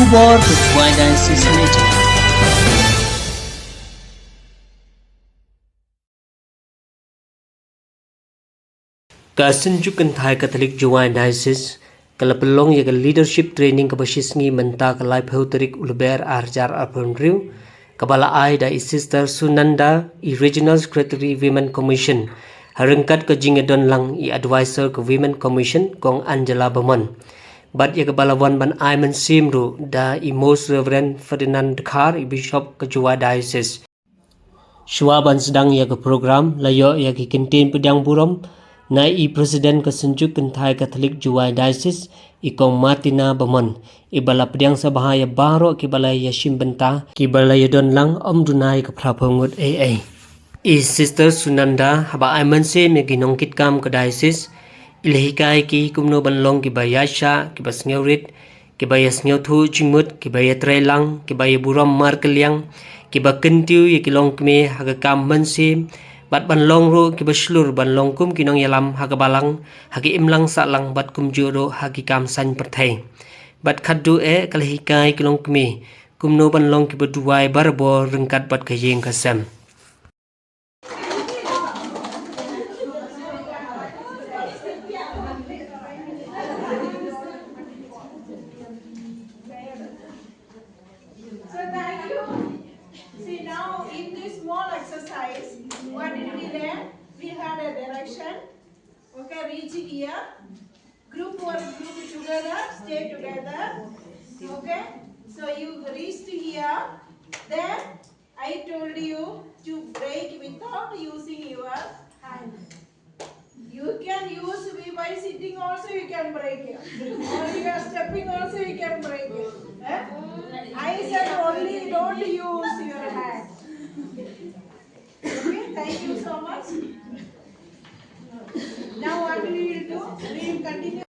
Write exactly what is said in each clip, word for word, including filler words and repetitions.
Khubor ka Jowai Diocese Radio. Ka Synjuk Kynthai Katholik Jowai Diocese ka la pynlong ïa ka leadership training kaba shisngi mynta ka laiphew tarik u Lber ar hajar arphew hynriew, kaba la ai da i Sister Sunanda, i Regional Secretary Women Commission, ha ryngkat ka jingïadon lang i Advisor ka Women Commission, Kong Angela Bamon. Bad ïa kaba la wan ban ai mynsiem ruh da i Most Reverend Ferdinand Dkhar, i Bishop ka Jowai Diocese. Shuwa ban sdang ïa ka program, la ïoh ïa ki kyntien pdiang burom na i President ka Synjuk Kynthai Katholik Jowai Diocese, i Kong Martina Bamon, iba la pdiang sngewbha ïa baroh kiba la ïashim bynta, kiba la ïadon lang, ym duna ïa ka phra phew ngut ei ei. I Sister Sunanda haba ai mynsiem ïa ki nongkitkam ka Diocese, i la hikai ki kumno ban long kiba ïaishah, kiba sngewrit, kiba ïasngewthuh jingmut, kiba ïatreilang, kiba ïaburom markylliang, kiba kyntiew ïa ki longkmie ha ka kam mynsiem, bad ban long ruh kiba shlur ban long kum ki nongïalam ha ka balang, ha ka imlang sahlang bad kumjuh ruh ha ki kam saiñ pyrthei. Bad khatduh eh ka la hikai ki longkmie kumno ban long kiba duwai barabor ryngkat bad ka ïing ka sem. So thank you. See, now in this small exercise, what did we learn? We had a direction. Okay, reach here. Group work, group together, stay together. Okay, so you reached here. Then I told you to break without using your hand. You can use me by sitting also, you can break it. Or you are stepping also, you can break it. Eh? I said only don't use your hand. Okay, thank you so much. Now what we will do? We will continue.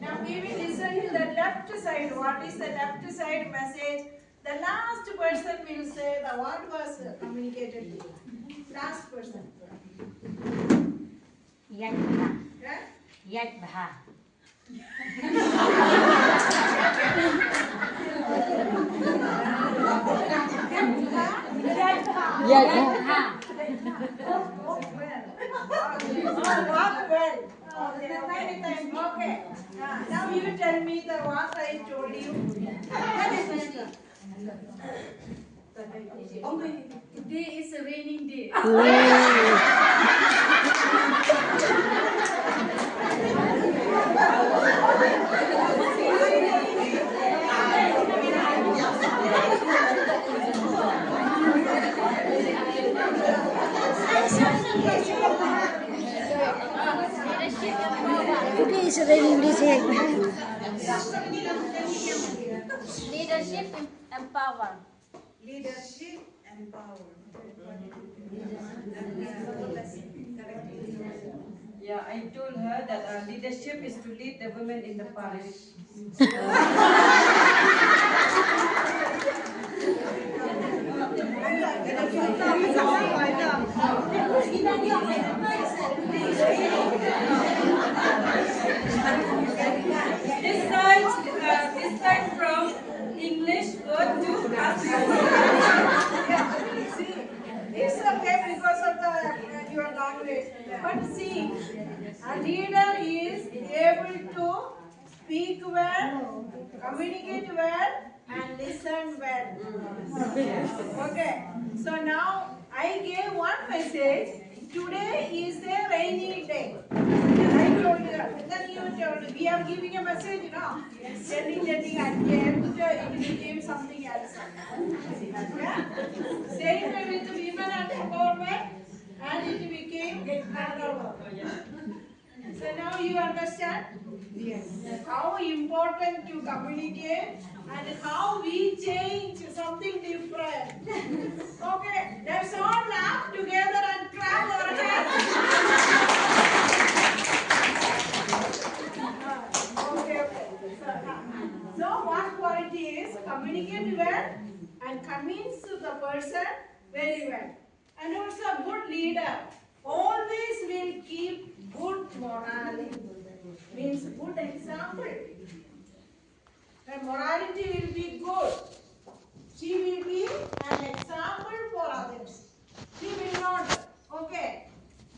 Now we will listen to the left side. What is the left side message? The last person will say the what was communicated to you. Last person. Ïaid bha. Eh? Ïaid bha. Ïaid bha. Ïaid bha. Oh, oh, well. Oh, oh, well. Okay, many thanks. Okay. Ah, now you tell me the what I told you. What is this? Oh my, today is a raining day. Today is a raining day. Leadership em-, empower. Leadership and power. Yeah, I told her that uh, leadership is to lead the women in the parish. This time, uh, this time from English word to African. See, it's okay because of the, uh, your language. But see, a leader is able to speak well, communicate well, and listen well. Okay. So now I gave one message. Today is a rainy day. I told you. Then you told me. We are giving a message, no? Telling, telling, and it became something else. Yeah? Same way with the women and empowerment, and it became another one. So now you understand? Yes. How important to communicate and how we change something different. Okay, let's all laugh together and clap our hands. Okay, okay. So, uh, so one quality is communicate well and convince the person very well. And also a good leader always will keep good morality, means good example. Her morality will be good. She will be an example for others. She will not, okay,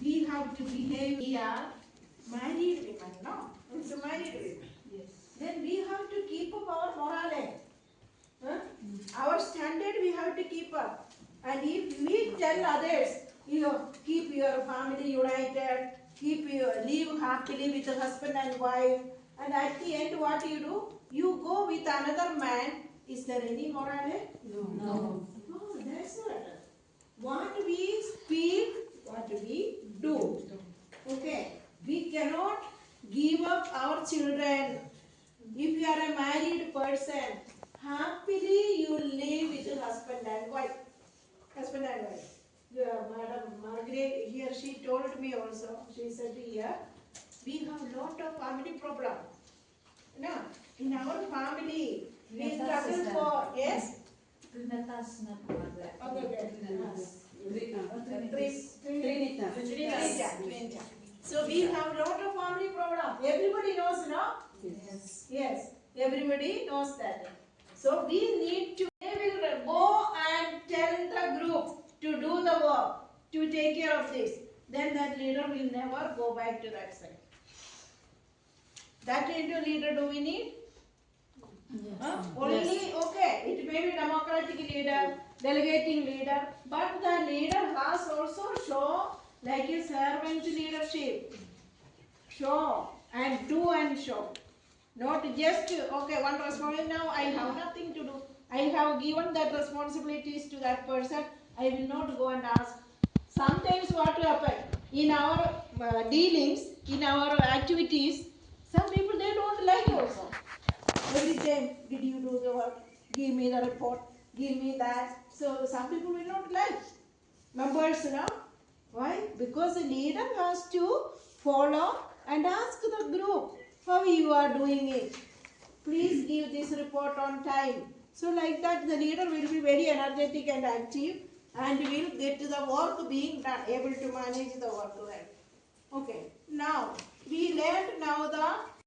we have to behave, we are married women, no? It's a married women. Yes. Then we have to keep up our morality. Huh? Our standard we have to keep up. And if we tell others, you know, keep your family united, keep your, live happily with the husband and wife, and at the end what you do? You go with another man. Is there any morality? No. No. No, that's not. What we speak, what we do. Okay. We cannot give up our children. If you are a married person, happily you live with your husband and wife. Husband and wife. Yeah, Madam Margaret here, she told me also. She said here, we have lot of family problem. No, in our family, we struggle for, yes? Trinitas, not Margaret. Okay, okay. Trinitas. Tri-, uh, Trinitas. Trinitas. Trinitas. Trinita. So we have lot of family problem. Everybody knows, no? Yes. Yes. Everybody knows that. So we need to, they will go and tell the group to do the work, to take care of this. Then that leader will never go back to that side. That kind of leader do we need? Yes. Huh? Only, okay, it may be democratic leader, delegating leader, but the leader has also show like a servant leadership. Show and do and show. Not just, okay, one responsibility, now I have nothing to do. I have given that responsibilities to that person. I will not go and ask. Sometimes what will happen in our uh, dealings, in our activities, some people they don't like also. Every time, did you do the work? Give me the report. Give me that. So some people will not like. Members, you know. Why? Because the leader has to follow and ask the group how you are doing it. Please give this report on time. So like that, the leader will be very energetic and active and will get to the work being done, able to manage the work well. Okay. Now, we learned now the